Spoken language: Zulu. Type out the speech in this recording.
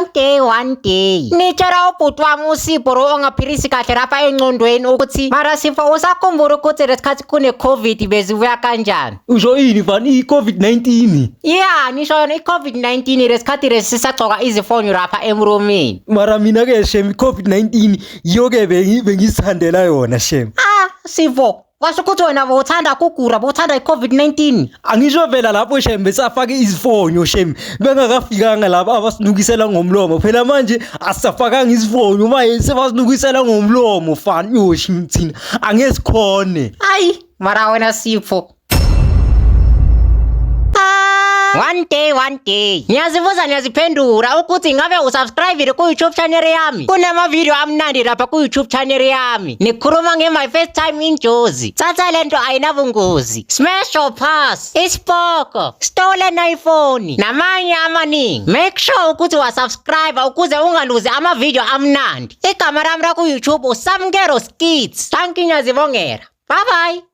One day, one day. Nitshela ubhuti wami uSipho lo ongaphilisi kahle lapha engqondweni ukuthi mara Sipho usakhumbula ukuthi lesikhathi kune-COVID bezibuya kanjani? Usho ini fani i-COVID-19? Yeah, nisho yona i-COVID-19 lesikhathi lesi sisagcoka izifonyo lapha emromeni. Mara mina ke shem i-COVID-19 yiyo-ke bengizithandela yona shem. Ah, Sipho, washo ukuthi wena bowuthanda kugula, bowuthanda i-COVID-19. Angisho vela lapho shem besafake izifonyo shem bengakafikanga laba abasinukisela ngomlomo phela manje asisafakanga izifonyo manje sebasinukisela ngomlomo fani yoshi thina angeke sikhone. Ayi, mara wena Sipho. One day, one day. Ngiyazibuza ngiyaziphendula ukuthi ngabe usubscribe ku-YouTube channel yami. Kunama-video amnandi lapha ku-YouTube channel yami. Nikhuluma nge-my first time in Jozi. Thatha lento ayinabungozi. Smash or pass. Isipoko. Stolen iPhone. Namanye amaningi. Make sure ukuthi wasubscribe ukuze ungaluzi ama-video amnandi. Igama lami la ku-YouTube uSamkelo Skits. Thank you ngiyazibongela. Bye bye.